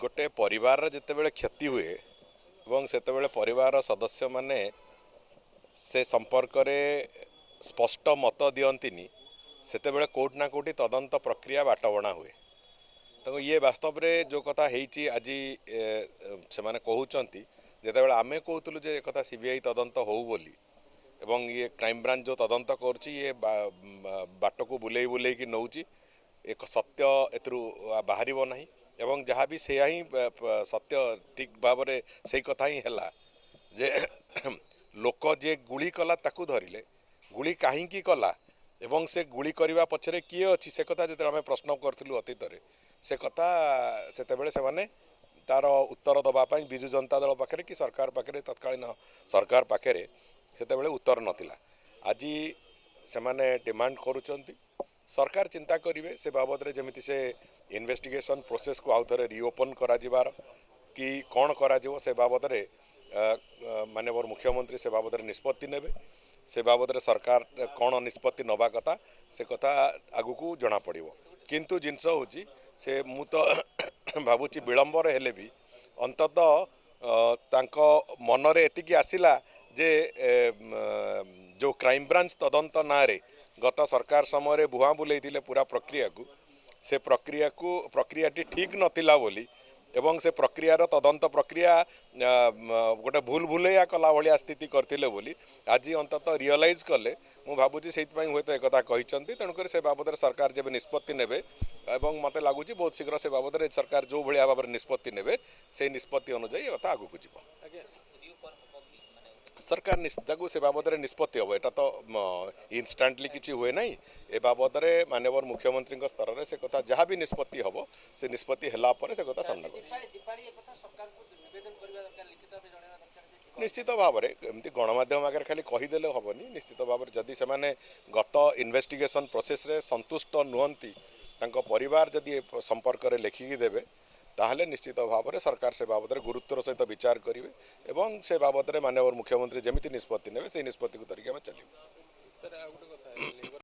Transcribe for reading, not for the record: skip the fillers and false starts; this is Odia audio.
ଗୋଟେ ପରିବାରର ଯେତେବେଳେ କ୍ଷତି ହୁଏ ଏବଂ ସେତେବେଳେ ପରିବାରର ସଦସ୍ୟମାନେ ସେ ସମ୍ପର୍କରେ ସ୍ପଷ୍ଟ ମତ ଦିଅନ୍ତିନି, ସେତେବେଳେ କେଉଁଠି ନା କେଉଁଠି ତଦନ୍ତ ପ୍ରକ୍ରିୟା ବାଟବଣା ହୁଏ। ତେଣୁ ଇଏ ବାସ୍ତବରେ ଯେଉଁ କଥା ହେଇଛି ଆଜି ସେମାନେ କହୁଛନ୍ତି, ଯେତେବେଳେ ଆମେ କହୁଥିଲୁ ଯେ ଏକଥା ସିବିଆଇ ତଦନ୍ତ ହଉ ବୋଲି ଏବଂ ଇଏ କ୍ରାଇମବ୍ରାଞ୍ଚ ଯେଉଁ ତଦନ୍ତ କରୁଛି, ଇଏ ବାଟକୁ ବୁଲେଇ ବୁଲେଇକି ନେଉଛି, ଏକ ସତ୍ୟ ଏଥିରୁ ବାହାରିବ ନାହିଁ ଏବଂ ଯାହା ବି ସେୟା ହିଁ ସତ୍ୟ, ଠିକ୍ ଭାବରେ ସେଇ କଥା ହିଁ ହେଲା ଯେ ଲୋକ ଯିଏ ଗୁଳି କଲା ତାକୁ ଧରିଲେ, ଗୁଳି କାହିଁକି କଲା ଏବଂ ସେ ଗୁଳି କରିବା ପଛରେ କିଏ ଅଛି, ସେ କଥା ଯେତେବେଳେ ଆମେ ପ୍ରଶ୍ନ କରିଥିଲୁ ଅତୀତରେ, ସେ କଥା ସେତେବେଳେ ସେମାନେ ତାର ଉତ୍ତର ଦେବା ପାଇଁ ବିଜୁ ଜନତା ଦଳ ପାଖରେ କି ସରକାର ପାଖରେ, ତତ୍କାଳୀନ ସରକାର ପାଖରେ ସେତେବେଳେ ଉତ୍ତର ନଥିଲା। ଆଜି ସେମାନେ ଡିମାଣ୍ଡ କରୁଛନ୍ତି, ସରକାର ଚିନ୍ତା କରିବେ ସେ ବାବଦରେ, ଯେମିତି ସେ ଇନଭେଷ୍ଟିଗେସନ୍ ପ୍ରୋସେସ୍କୁ ଆଉ ଥରେ ରିଓପନ୍ କରାଯିବାର କି କ'ଣ କରାଯିବ, ସେ ବାବଦରେ ମାନ୍ୟବର ମୁଖ୍ୟମନ୍ତ୍ରୀ ସେ ବାବଦରେ ନିଷ୍ପତ୍ତି ନେବେ। ସେ ବାବଦରେ ସରକାର କ'ଣ ନିଷ୍ପତ୍ତି ନେବା କଥା, ସେ କଥା ଆଗକୁ ଜଣାପଡ଼ିବ। କିନ୍ତୁ ଜିନିଷ ହେଉଛି ସେ ମୁଁ ତ ଭାବୁଛି ବିଳମ୍ବରେ ହେଲେ ବି ଅନ୍ତତଃ ତାଙ୍କ ମନରେ ଏତିକି ଆସିଲା ଯେ ଯେଉଁ କ୍ରାଇମବ୍ରାଞ୍ଚ ତଦନ୍ତ ନାଁରେ ଗତ ସରକାର ସମୟରେ ଭୁଆଁ ବୁଲେଇଥିଲେ ପୁରା ପ୍ରକ୍ରିୟାକୁ, ସେ ପ୍ରକ୍ରିୟାଟି ଠିକ୍ ନଥିଲା ବୋଲି ଏବଂ ସେ ପ୍ରକ୍ରିୟାର ତଦନ୍ତ ପ୍ରକ୍ରିୟା ଗୋଟେ ଭୁଲ ଭୁଲେଇଆ କଲା ଭଳିଆ ସ୍ଥିତି କରିଥିଲେ ବୋଲି ଆଜି ଅନ୍ତତଃ ରିଅଲାଇଜ୍ କଲେ। ମୁଁ ଭାବୁଛି ସେଇଥିପାଇଁ ହୁଏତ ଏକଥା କହିଛନ୍ତି। ତେଣୁକରି ସେ ବାବଦରେ ସରକାର ଯେବେ ନିଷ୍ପତ୍ତି ନେବେ ଏବଂ ମୋତେ ଲାଗୁଛି ବହୁତ ଶୀଘ୍ର ସେ ବାବଦରେ ସରକାର ଯେଉଁ ଭଳିଆ ଭାବରେ ନିଷ୍ପତ୍ତି ନେବେ, ସେଇ ନିଷ୍ପତ୍ତି ଅନୁଯାୟୀ ଏ କଥା ଆଗକୁ ଯିବ। ସରକାର ତାକୁ ସେ ବାବଦରେ ନିଷ୍ପତ୍ତି ହେବ। ଏଟା ତ ଇନଷ୍ଟାଣ୍ଟଲି କିଛି ହୁଏ ନାହିଁ। ଏ ବାବଦରେ ମାନ୍ୟବର ମୁଖ୍ୟମନ୍ତ୍ରୀଙ୍କ ସ୍ତରରେ ସେ କଥା ଯାହା ବି ନିଷ୍ପତ୍ତି ହେବ, ସେ ନିଷ୍ପତ୍ତି ହେଲା ପରେ ସେ କଥା ସାମ୍ନାକୁ ଆସିବ। ଦୀପାଳି, ଦୀପାଳି, ଏକଥା ସରକାରଙ୍କୁ ନିବେଦନ କରିବା ଦରକାର, ଲିଖିତ ଭାବେ ଜଣାଇବା ଦରକାର ଯେ ନିଶ୍ଚିତ ଭାବରେ, ଏମିତି ଗଣମାଧ୍ୟମ ଆଗରେ ଖାଲି କହିଦେଲେ ହେବନି। ନିଶ୍ଚିତ ଭାବରେ ଯଦି ସେମାନେ ଗତ ଇନଭେଷ୍ଟିଗେସନ୍ ପ୍ରୋସେସ୍ରେ ସନ୍ତୁଷ୍ଟ ନୁହନ୍ତି, ତାଙ୍କ ପରିବାର ଯଦି ଏ ସମ୍ପର୍କରେ ଲେଖିକି ଦେବେ, ତାହେଲେ ନିଶ୍ଚିତ ଭାବରେ ସରକାର ସେ ବାବଦରେ ଗୁରୁତ୍ୱର ସହିତ ବିଚାର କରିବେ ଏବଂ ସେ ବାବଦରେ ମାନ୍ୟବର ମୁଖ୍ୟମନ୍ତ୍ରୀ ଯେମିତି ନିଷ୍ପତ୍ତି ନେବେ, ସେଇ ନିଷ୍ପତ୍ତିକୁ ଧରିକି ଆମେ ଚାଲିବୁ। ସାର୍, ଆଉ ଗୋଟେ କଥା, ଲିଙ୍ଗରାଜ